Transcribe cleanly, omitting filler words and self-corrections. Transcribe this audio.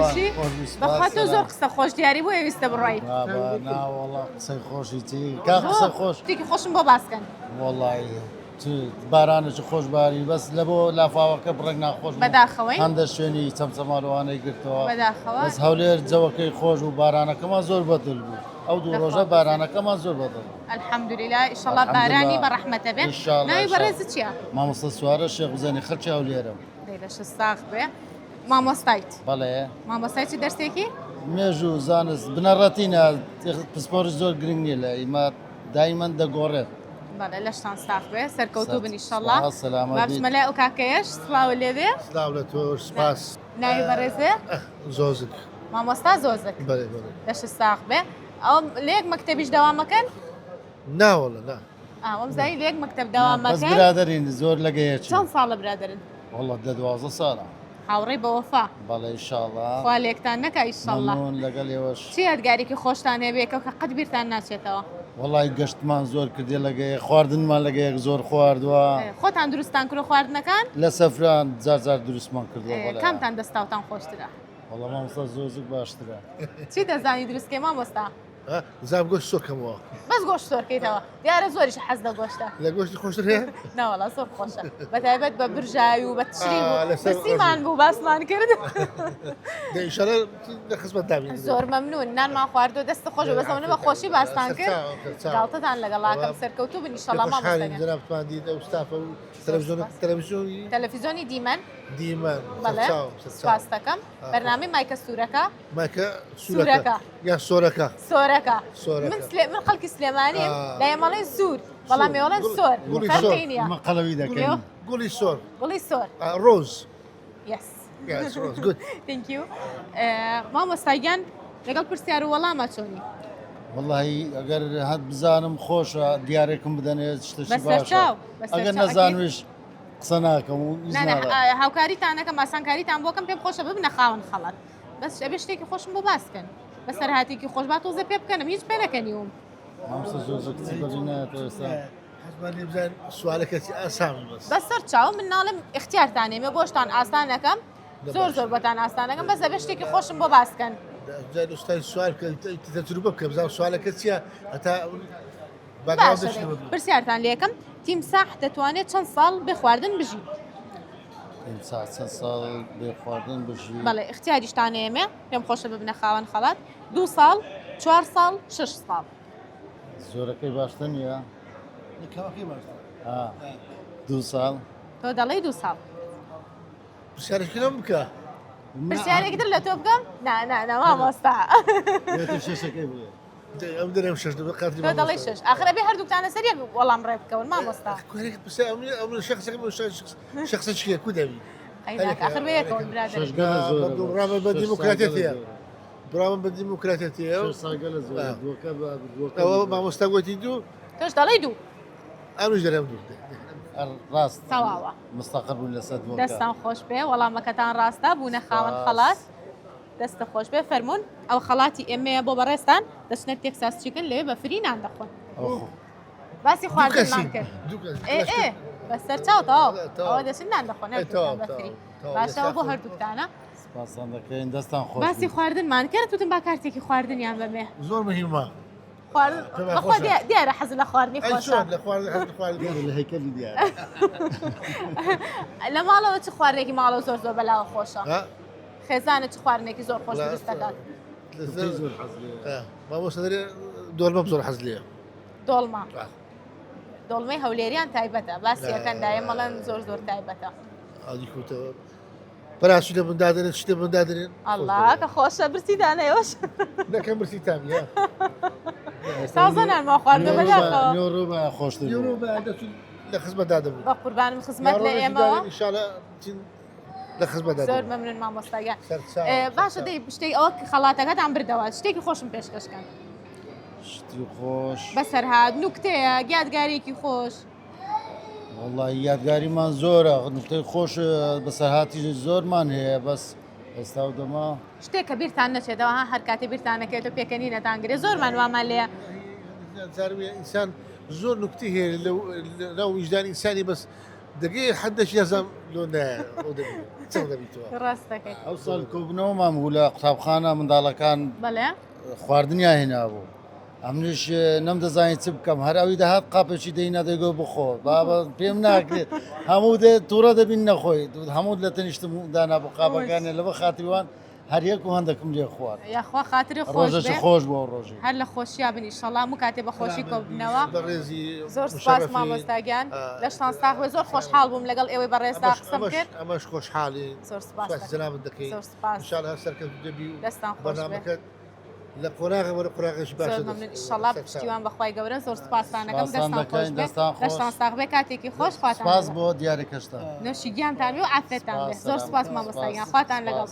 باشی بەخوا تۆ زۆر قسە خۆش دیاری بۆیە ویستە بڕۆی. بابا نا وەڵا قسەی خۆشی چی کا قسە خۆش شتێکی خۆشم بۆ باسکەن. وەڵی چ بارانێکی خۆش باری بەس لە بۆ لافاوەکە بڕێک ناخۆش بوو. بەداخەوەی هەندە شوێنی چەمچەماڵوانەی گرتەوە بەداخەوە بەس هەولێر جەوەکەی خۆش بوو بارانەکەمان زۆر بەدڵ بوو ئەو دوو لەخوا ڕۆژە بەزێ. بارانەکەمان زۆر بەدڵ بوو الحمدللە ئیشەڵا بارانی الحمدللە بە ڕەحمەتە بێ. ان شاء الله ناوی ان شاء الله بەڕێزت چییە؟ مامۆستا سوارە شێخ بزێنی خەڵکی هەولێرم. دەی لەشت ساغ بێ. مامۆستایت؟ بەڵێ. مامۆستای چ دەرسێکی؟ مێژوو زانست بنەڕەتی نا پسپۆڕی زۆر گرنگ نییە لە ئیمە دایمەن دەگۆڕێت. بەڵێ لەشتان ساغ بێ سەرکەوتوو بن ئیشەڵا. سپاس سەلامەت با بیت. بچمە لای ئەو کاکەیەش سڵاو لێ بێ. سلاو لە تۆش سپاس. ناوی بەڕێزێ؟ زۆزک. مامۆستا زۆزک. بەڵێ بەڵێ. لەشت ساغ بێ. ئەو لە یەک مەکتەبیش دەوامەکەن؟ نا وەڵا نا. ئا وەمزانی لە یەک مەکتەب دەوام بەس ئەکەن. برادەرین زۆر لەگە یەکین. چەند ساڵە برادەرن؟ وەڵا دە 12 ساڵە. هاوڕێی بەوەفا. بەڵێ ئیشاڵا. خوا لێکتان نەکا ئیشەڵا. مەمنون لەگەڵ ئێوەش. چ یادگاریکی خۆشتان هەیە بەیەکەوە کە قەت بیرتان ناچێتەوە؟ وەڵای گەشتمان زۆر کردیە لەگە یەک خواردنمان لەگە یەک زۆر خواردوە. خۆتان دروستتان کردوە خواردنەکان؟ لە سەفران جار جار دروستمان کردوە بەڵێ. کامتان دەستاوتان خۆشترە؟ وەڵا مامۆستا زۆزک باشترە. چی دەزانی دروست کەی مامۆستا؟ زام گۆشت سۆر کەمەوە. بەس گۆشت سۆر کەیتەوە دیارە زۆریش حەز لە گۆشتە. لە گۆشتی خۆشتر هەیە؟ نەوەڵا زۆر خۆشە بە تایبەت بە برژاوی و بە تشری بوو برسیمان بوو باسمان کرد. دە ئیشەڵا لە خزمەت دابین. زۆر مەمنون نانمان خواردووە دەست خۆش بێ بەس ئەوەنە بە خۆشی باستان کرد گاڵتەتان لەگەڵاکەم سەرکەوتوو بن ئیشەڵا مامۆستا گیان. جەنابتمان دیت ئەو ستافە و تەلەڤیزیۆن تەلەڤیزیۆنی تەلەڤیزیۆنی دیمەن. دیمەن بەڵێ سپاست دەکەم بەرنامەی مایکە سوورەکە. مایکە سوورەکە یان سۆرەکە؟ سۆرەکە. من سلێ من خەڵکی سلێمانیم لە ئێمەڵێن سوور بەڵام ئێوەڵێن سۆر گوڵی فەرقی سۆر. نییە. ئێمە قەڵەوی دەکەین. گوڵی سۆر. گوڵی سۆر. ڕۆز. Yes. Yes, rose. Good. Thank you. مامۆستا گیان لەگەڵ پرسیار و وەڵامە چۆنی؟ وەڵاهی ئەگەر هەت بزانم خۆشە دیارێکم بدەنێ شتێکی باشە. بەسەرچاو بەسەرچاو ئەگەر ئەکید. نەزانمیش قسە ناکەم و هیچ نا نا ناڵێم. هاوکاریتان ئەکەم ئاسانکاریتان بۆ کەم پێم خۆشە ببنە خاوەن خەڵات بەس ئەبێ شتێکی خۆشم بۆ باس کەن بەسەرهاتێکی خۆش با تۆزێ پێ بکەنم هیچ پێ نەکەنیوم. مامۆستا زۆزە کچی بەجێ نایەتەوە ئێستا. حەزمان لێ بزانین سوالەکە چی ئاسان بوو بەس. بەسەر چاو من ناڵێم ئیختیارتان ئێمە بۆشتان ئاسان ئەکەم زۆر زۆر بۆتان ئاسان ئەکەم بەس ئەبێ شتێکی خۆشم بۆ باس کەن. جا ئوستای سوال بکە تەجروبە بکە بزانم سوالەکە چییە هەتا باشە پرسیارتان لێکەم تیمساح دەتوانێت چەند ساڵ بێ خواردن بژی؟ تیمساح چەند ساڵ بێ خواردن بژی؟ بەڵێ اختیاریشتان ئێمە پێم خۆشە ببنە خاوەن خەڵات دوو ساڵ چوار ساڵ شش ساڵ. زۆرەکەی باشتر نییە؟ کەمەکەی باشتر. دوو ساڵ. تۆ دەڵێی دوو ساڵ. پرسیارێکی لەم بکە. پرسیارێکی تر لە تۆ بکەم؟ نا نا نا مامۆستا. شەشەکەی بڵێ. ئەم دەرێم شەش دەبێ قاتری تۆ دەڵێی شەش ئاخر ئەبێ هەردووکتان لەسەر یەک وەڵام ڕێ بکەون مامۆستا. شخصە چیە کو دەبی؟ ئاخر بە یەکەوە برادەر. شەش گەلە زۆرە. برامە بە دیموکراتیەتیە. برامە بە دیموکراتیەتیە. شەش ساڵ گەلە زۆرە. دووەکە بە دووەکە. ئەوە مامۆستا گۆتی دوو. تۆش دەڵێی دوو. ئەمش دەرێم دوو. ڕاست. تەواوە. مستەقر بوون لەسەر دووەکە. دەستان خۆش بێ وەڵامەکەتان ڕاستە بوونە خاوەن خەڵات. دەستت خۆش بێ فەرموون ئەوە خەڵاتی ئێمەیە بۆ بەڕێزتان دەچنە Texas Chicken لەوێ بە free نان دەخۆن باسی خواردنمان کرد ئێ ئێ بەسەر چاو تەواو ئەوە دەچن نان دەخۆن هەردووکتان بە free باشە ئەوە بۆ هەردووکتانە سپاستان دەکەین دەستان خۆش باسی خواردنمان کرد وتم با کارتێکی خواردنیان بەمێ زۆر مهمە خواردن بەخوا دیارە حەز لە خواردنی خۆشە لە خواردن حەز لە خواردن دیارە لە هەیکەلی دیارە لە ماڵەوە چ خواردنێکی ماڵەوە زۆر زۆر بەلاوە خۆشە خێزانت چ خواردنێکی زۆر خۆش دروست دەکات؟ زۆر حەز لێیە. مامۆستا دەرێ دۆڵمەم زۆر حەز لێیە. دۆڵمە. دۆڵمەی هەولێریان تایبەتە باسیەکەن دایم مەڵێن زۆر زۆر تایبەتە. ئادی کوتەوە پراسی لە من دادەنێن چی لە من دادەنێن ئەڵا کە خۆشە برسیتانە ئێوەش نەکەم برسیتان یا تازە نانمان خواردووە بەداخەوە. نیوەڕۆ بە خۆشتر بوو. نیوەڕۆ بە دەچوو لە خزمەت دادەبوو. بە قوربانم خزمەت لە ئێمەوە. ئینشاڵڵا لە خزمەت زۆر مەمنون مامۆستا گیان باشە دەی شتێک ئەوە خەڵاتەکەتان بردەوە شتێکی خۆشم پێشکەشکەن شتی خۆش بەسەرهات نوکتەیە یادگارێکی خۆش وەڵڵاهی یادگاریمان زۆرە نوکتەی خۆش بەسەرهاتی زۆرمان هەیە بەس ئێستا و دەما شتێک کە بیرتان نەچێتەوە ها هەر کاتێ بیرتان نەکەوێتەوە پێکەنینەتان گرێ زۆرمان وامان لێیە ئینسان زۆر نوکتی هەیە لەو ویژدانی ئینسانی بەس. دەگەی حەدەکی هەزام لۆ نایە ئەو دەبی چەند دەبیتەوە ڕاست دەکەی. ئەو ساڵ کۆبوونەوەمان بوو لە قوتابخانە منداڵەکان بەڵێ خواردنیان هێنابوو ئەمنیش نەمدەزانی چ بکەم هەر ئەوی دەهات قاپێکی دەینا دەیگۆ بخۆ بابە پێم ناکرێت هەموو دێ تووڕە دەبین نەخۆی هەموو لە تەنیشتم دانابوو قاپەکانیان لەبە خاتریوان هەر یەک و هەندەکم لێ خوارد. یاخوا خاتری خۆش ڕۆژێکی بێ. خۆش بوو ئەو ڕۆژەی. هەر لە خۆشیا بن ئیشەڵا هەموو کاتێ بە خۆشی سەلامەت بی کۆببنەوە. بەڕێزی زۆر سوپاس مشەڕەفی مامۆستا گیان ئا، لەشتان ساغ بێ زۆر خۆشحاڵ بووم لەگەڵ ئێوەی بەڕێزدا ئەمەش قسەم ئەمەش کرد. ئەمەش خۆشحاڵین زۆر سوپاس سوپاسی دەکەم. جەنابت دەکەین زۆر سوپاس. ان شاء الله هەر سەرکەوتوو دەبی و دەستان خۆش بێ. بەرنامەکەت لە قۆناغە وەرە قۆناغێکی باشە زۆر مەمنون ئیشەڵا پشتیوان بەخوای گەورە زۆر سوپاستان ئەکەم سوپاستان دەستان خۆش دەکەین بێ دەستان خۆش. لەشتان ساغ بێ کاتێکی خۆش خواتان سپاس لەگەڵ. بۆ دیاریکەشتان. نۆشی گیانتان بێ و عافێتان بێ سپاس زۆر سوپاس سەلامەت مامۆستا گیان سپاس خواتان لەگەڵ. سپاس.